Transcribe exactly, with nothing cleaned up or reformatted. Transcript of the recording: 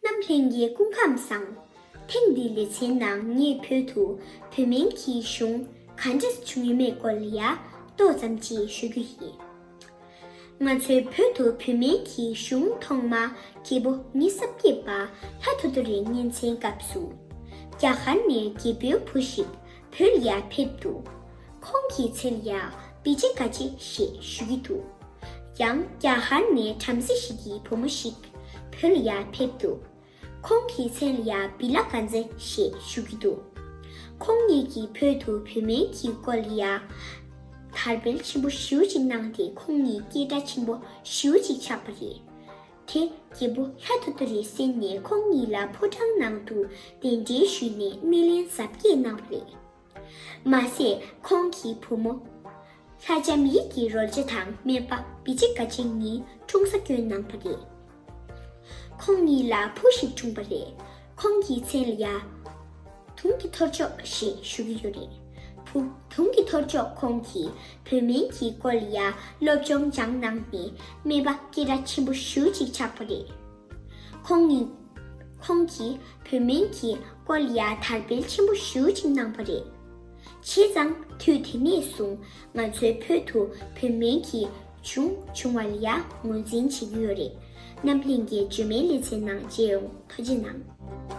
རྣམ་ལྷན་རྒྱས་སྐུ་ཁམས་བཟང་། ཐེངས་འདིའི་ལེ་ཚན་ནང་ངས་བོད་དུ་བོད་སྨན་གྱི་གཞུང་ག་འདྲ་བྱུང་ཡོད་མེད་སྐོར་ལ་ཡ་ཏོག་ཙམ་ཅིག་ཞུ་རྒྱུ་ཡིན། ང་ཚོའི་བོད་དུ་བོད་སྨན་གྱི་གཞུང་ཐོག་མ་རྒྱལ་པོ་ཉི་ཤུ་རྩ་བརྒྱད་པ་ལྷ་ཐོ་ཐོ་རིའི་ཉིན་མཚན་སྐབས་སུ། རྒྱ་གར་ནས་རྒྱལ་པོའི་བུ་ཞིག་བོད་ལ་ཡ་ཕེབས་འདུག་ཁོང་གི་མཚན་ལ་ཡ་བི་ཅི་ག་ཅི་ཞེས་ཞུ་གི་འདུག་ཡང་རྒྱ་གར་ནས་བྲམ་ཟེ་ཞིག་གི་བུ་མོ་ཞིག་བོད་ལ་ཡ་ཕེབས་འདུག་ཁོང་གི་མཚན་ལ་ཡ་བི་ལ་ག་ཛེ་ཞེས་ཞུ་གི་འདུག་ཁོང་གཉིས་ཀྱིས་བོད་དུ་བོད་སྨན་གྱི་སྐོར་ལ་ཡ་དར་སྤེལ་ཆེན་པོ་ཞེ་པོ་ཅིག་གནང་སྟེ་ཁོང་གཉིས་སྐད་གྲགས་ཆེན་པོ་ཞེ་པོ་ཅིག་ཆགས་པ་རེད། དེ་རྒྱལ་པོ་ལྷ་ཐོ་ཐོ་རིའི་སྲས་ནས་ཁོང་གཉིས་ལ་ཕོ་བྲང་ནང་དུ་གདན་འདྲེན་ཞུས་ནས་སྣེ་ལེན་གཟབ་རྒྱས་གནང་བ་རེད། མ་ཟད་ཁོང་གི་བུ་མོ་ལྷ་ལྕམ་ཡིད་ཀྱི་རོལ་ཆ་དང་སྨན་པ་བི་ཅི་ག་ཅི་གཉིས་འཁྲུངས་ས་བསྐྱོན་གནང་བ་རེད། ཁོང་གཉིས་ལ་བུ་ཞིག་འཁྲུངས་པ་རེད། ཁོང་གི་མཚན་ལ་ཡ་དུང་གི་ཐོར་ཅོག་ཞེས་ཞུ་གི་ཡོད་རེད། བུ་དུང་གི་ཐོར་ཅོག་ཁོང་གིས་བོད་སྨན་གྱི་སྐོར་ལ་ཡ་སློབ་སྦྱོང་སྦྱངས་གནང་ནས་སྨན་པ་སྐད་གྲགས་ཆེན་པོ་ཞེ་པོ་ཅིག་ཆགས་པ་རེད། ཁོང་གཉིས་ཁོང་གིས་བོད་སྨན་གྱི་སྐོར་ལ་ཡ་དར་སྤེལ་ཆེན་པོ་ཞེ་པོ་ཅིག་གནང་བ་རེད། བྱས་ཙང་དུས་དེ་ནས་བཟུང་ང་ཚོའི་བོད་དུ་བོད་སྨན་གྱི་གཞུང་བྱུང་བ་ལ་ཡ་ངོས་འཛིན་བྱེད་ཀྱི་ཡོད་རེད། རྣམ་ལྷན་རྒྱས་རྗེས་མའི་ལེ་ཚན་ནང་མཇལ་ཡོང་། ཐུགས་རྗེ་གནང་།